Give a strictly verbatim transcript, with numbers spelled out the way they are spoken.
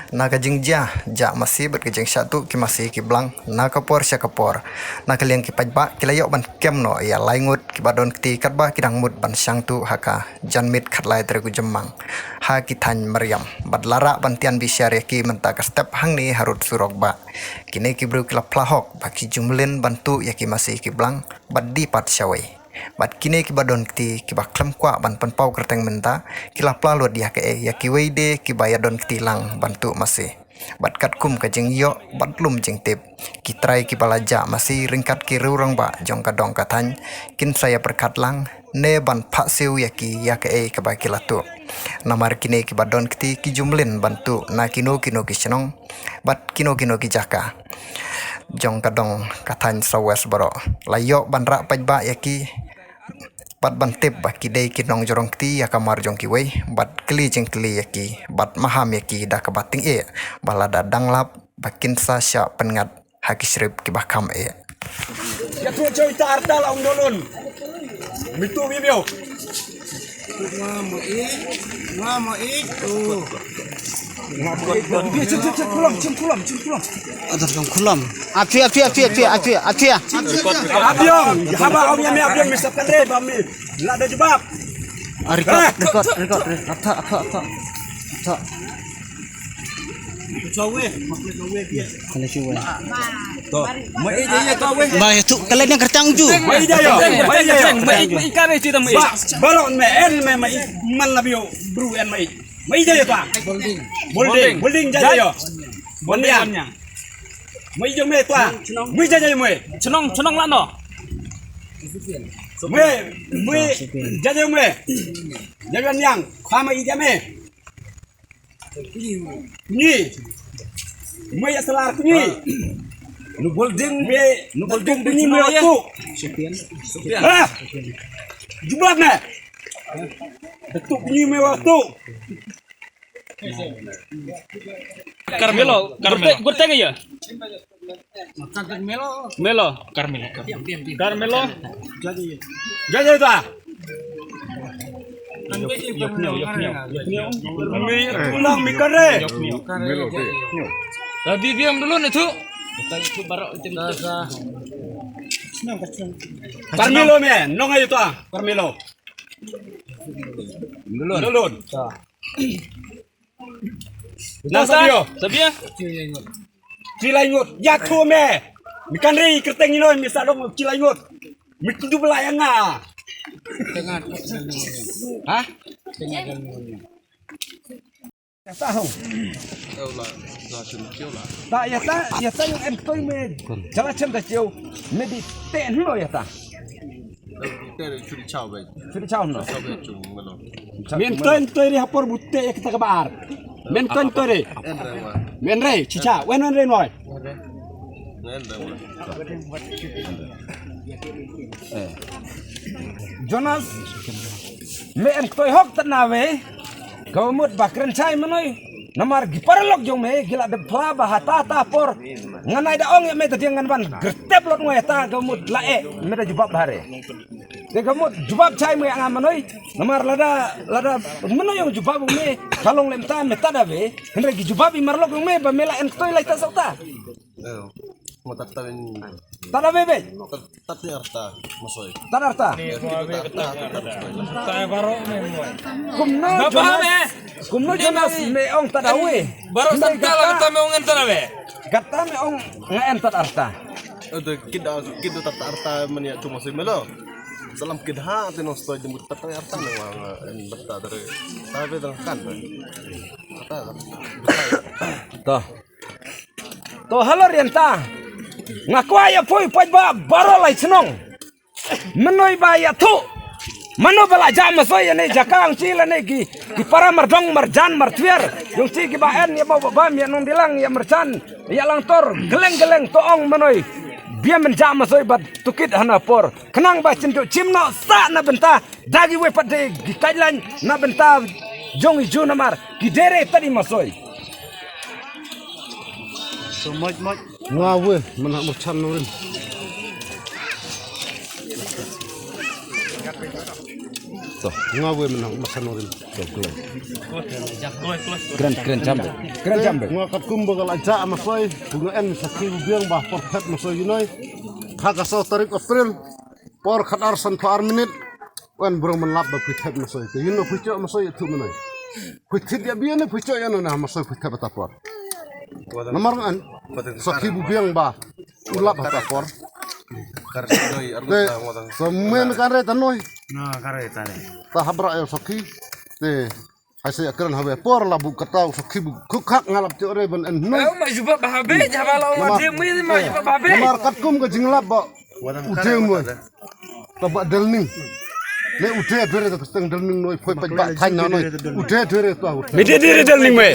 Na ka jingjia jah masi bad ka jingshah tuh ki masi ki blang, na ka por sha ka por, na ka liang ki paidbah ki la ïoh ban kem noh ïa lai ngut kiba don kti katba ki dang mut ban shang tuh ha ka janmiet khatlai tarik u Jymmang ha ki thaiñ mariam, bad la rah ban tian bishar ïa ki mynta ka step hangne harud surok bah. Kine ki briew ki la phla hok ba ki ju mlien ban tuh ïa ki masi ki blang bad die pat shawei. Bad kine kiba don kti kiba khlem kwah ban pynpaw kyrteng mynta, ki la phla lut ïa kaei ïa kiwei de kiba ïa don kti lang ban tuh masi. Bad katkum ka jingïoh bad lum jingtip, ki trai kiba la jah masi ryngkat ki riew rangbah jong ka dong ka thaiñ, kin sa ïa pyrkhat lang ne ban phah siew ïa ki ïa kaei kaba ki la tuh. Namar kine kiba don kti ki ju mlien ban tuh na kino kino ki shnong bad kino kino ki jaka jong ka dong ka thaiñ South West baroh. La ïoh ban rah paidbah ïa ki bad ban tip ba ki dei ki nongjrong kti ïa ka mar jong kiwei, bad kylli jingkylli ïa ki bad maham ïa ki da kaba tyngeh, ba lada dang lap ba kin sa shah pynngat ha ki shrip kiba kham eh. Ïa tu joi ta arta la ong dolun. Mitu bibio. Ngam ïeit, ngam ïeit, oh. Chin, chin, chin, kulam, chin, kulam, chin, kulam. Ada dong kulam. Api, api, api, api, api, api. Abiong, haba ong ïa mi abiong mi sap kan re ba mi. La da jubab. Ah, record, record, record, record. Apa, apa, apa. Apa. Kala shu wei. To, mai ija ya to wei. Ba ya tu kala ni kertang ju. Mai ija ya. Mai ija ya. Mai mai kare ci da mai. Ba, balok me en me mai man la bio bru en mai. Mai ija ya ta. Building. Building, building ja ya. Building. Mai ija me ta. Mai ija ya mai. Chnong, chnong la no. Mai, mai ja ya mai. Ja ya yang. Kha mai ija me. Ni. Mai aslar ni. Nu building me, nu building ni me tu. Ah. Jubab me. Tu ni me tu. Carmelo, Carmelo. Gurteng ya. Melo. Carmelo, Carmelo. Carmelo. Jaja ta. Yop nyo, yop nyo, yop nyo. Mi pulang mi kare. Yop nyo. Melo te. Nyo. Rabi biang dulu ni tu. Kita itu baru itu. Carmelo me, nong ayo ta. Carmelo. Dulu. Dulu. Nasa sabio? Sabio? Ci lai ngut. Ya tu me. Mi kan ri kerteng ino mi sa dong ci lai ngut. Mi tu bela yang nga. Ha? Ta hong. Ta ya ta ya ta yang em toi me. Jala chem ta chiu. Me di te no ya ta. Te ri churi chau bai. Churi chau no. Chau bai chung mano. Men toi toi ri hapor butte ek ta kabar. Men toi toi ri. En rewa. Men re chicha wen wen re noi. En rewa. Jonas. Me en toi hok ta na we. Ka mut ba kren chai manoi. Namar gi paralok jong me gi la dep phla ba hata ta por. Ngan ai da ong ya me ta diang ngan ban. Gertep lot ngoi ta ka mut la e me da jubab hare. Te ka mut jubab chai me anga manoi. Namar lada lada manoi ong jubab me ka long lem ta me ta da ve. Hynre gi jubab i marlok ong me ba me la en ktoi lai ta sau ta. Mo tat ta ni. Tat da bebe. Tat tat ni arta. Masoi. Tat arta. Ni ko be tat ta. Kumno Jonas? Kumno Jonas me ong tat da we. Baro tat ta la ta me ong en tat da we. Kata me ong nga en tat arta. Ada kida kida tat arta mania cuma soi melo. Salam kida ha te no stoi jemut tat arta me wa en tat dari. Tapi dengan kan. Kata. Toh. To halor ïa ta. Nga kwah ïa poi poi ba baro lai chnong. Menoi ba ïa tu. Mano ba la ja masoi ïa ne jaka ang chi la ne ki ki para mardong marjan martwiar. Yung chi ki ba en ïa ba ba ïa nong dilang ïa marjan ïa lang tor geleng geleng to ong menoi. Bia men ja masoi ba tukit hana por. Khnang ba chin tu chim no sa na benta. Dagi we pat de gi guideline na benta jong i ju namar ki dere tadi masoi. So moj moj. Nga we mana mo chan no rin. To, nga wei mynno masa norim. To, kloi. Kren, kren jam de. Kren jam de. Nga katkum ba ka la jah masoi, bu nga en sakhi u biang ba por phet masoi ïa noi. Ha ka saw tarik April, por khatar sanphew ar minit. Wan brong man lap ba phi thet masoi. Te ïa no phi choh masoi ïa thu mynno. Phi thet ïa biang ne phi choh ïa no na masoi phi thet bata por. Namar ngan sakhi bu biang ba u lap bata por. Te so men kan re ta noi. Na kare tane. Ta habra ïa sakhi. Te hai se kren habe por la bu kata u sakhi bu khuk khak nga lap choh re ban en noi. Eh, ma juba bahabe jaba la wa de mui ma juba bahabe. Namar katkum ka jinglap ba u de mui. Ta ba delning. Ne u de dere ta teng delning noi phoi pa ba thain na noi. U de dere ta u. Me de dere delning me.